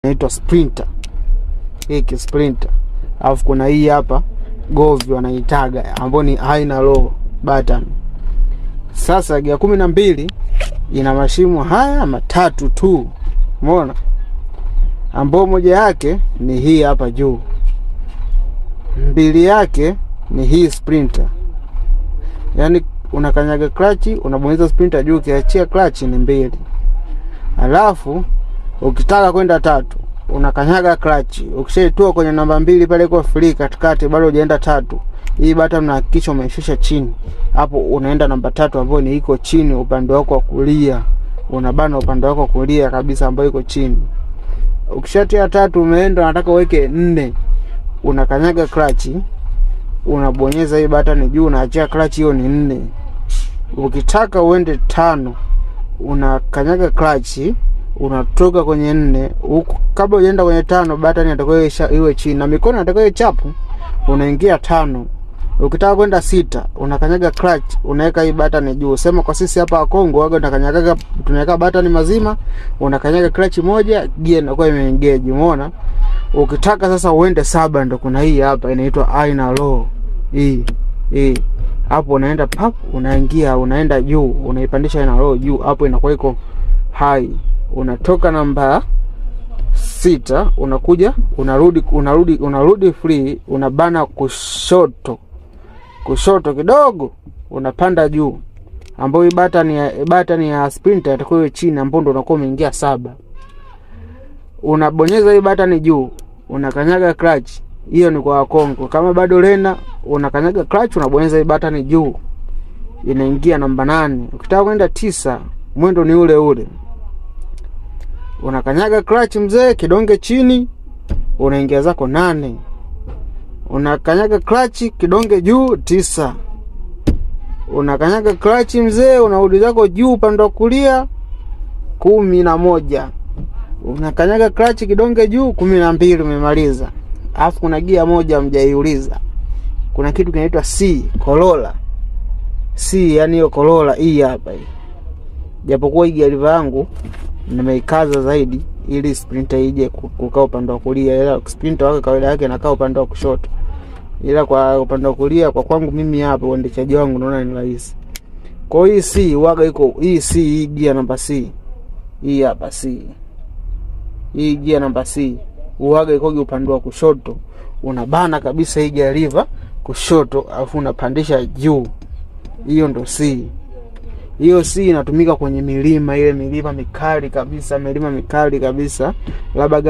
Inaitwa Sprinter. Hiki Sprinter. Alafu kuna hii hapa Govi wanaitaga, ambayo ni high na low button. Sasa gia 12 ina mashimo haya matatu tu, umeona, ambao moja yake ni hii hapa juu, mbili yake ni hii Sprinter. Yaani unakanyaga clutch, unabonyeza Sprinter juu, ukiachia clutch ni mbili. Alafu ukitaka kwenda tatu unakanyaga clutch, ukishaitua kwenye namba mbili pale iko free katikati, bado hujaenda tatu, hii button unahakikisha umeishusha chini. Hapo unaenda namba tatu ambayo ni iko chini upande wako wa kulia, unabana upande wako wa kulia kabisa ambayo iko chini. Ukishatia tatu umeenda, unataka uweke nne, unakanyaga clutch, unabonyeza hii button juu, unaachia clutch, hiyo ni nne. Ukitaka uende tano, unakanyaga clutch, unatoka kwenye nne huku, kabla hujaenda kwenye tano, button inatakiwa iwe chini na mikono inatakiwa iwe chapu, unaingia tano. Ukitaka kwenda sita, unakanyaga clutch, unaweka hii button juu. Sema kwa sisi hapa Kongo waga tunakanyaga, tunaweka button mazima, unakanyaga clutch moja, gear inakuwa imeengage, umeona? Ukitaka sasa uende saba, ndo kuna hii hapa inaitwa high na low. Hii hapo unaenda pap, unaingia, unaenda juu, unaipandisha high na low juu, hapo inakuwa iko high. Unatoka namba sita, unakuja unarudi, unarudi, unarudi free, unabana kushoto, kushoto kidogo, unapanda juu, ambayo hii button ya Sprinter itakuwa iwe chini, ambapo ndo unakuwa umeingia saba. Unabonyeza hii button juu, unakanyaga clutch. Hiyo ni kwa Wakongo. Kama bado learner, unakanyaga clutch, unabonyeza hii button juu, inaingia namba 8. Ukitaka kwenda tisa, mwendo ni ule ule, unakanyaga clutch mzee, kidonge chini, unaingia zako 8. Unakanyaga clutch, kidonge juu, 9. Unakanyaga clutch mzee, unarudi zako juu upande wa kulia, 11. Unakanyaga clutch, kidonge juu, 12, umemaliza. Alafu kuna gia moja mjaiuliza, kuna kitu kinaitwa C, Corolla C, yani hiyo Corolla hii hapa hii, japokuwa hii gear lever yangu nimeikaza zaidi ili Sprinter ije kukaa upande wa kulia, ila Sprinter wake kawaida yake inakaa upande wa kushoto, ila kwa upande wa kulia kwa kwangu mimi hapa uendeshaji wangu naona ni rahisi. Kwa hiyo hii C waga iko hii C, hii gia namba C hii hapa C, hii gia namba C uwaga ikoge upande wa kushoto, unabana kabisa hii gear lever kushoto, alafu unapandisha juu. Hiyo ndo C. Hiyo C inatumika kwenye milima, ile milima mikali kabisa, milima mikali kabisa, labda gari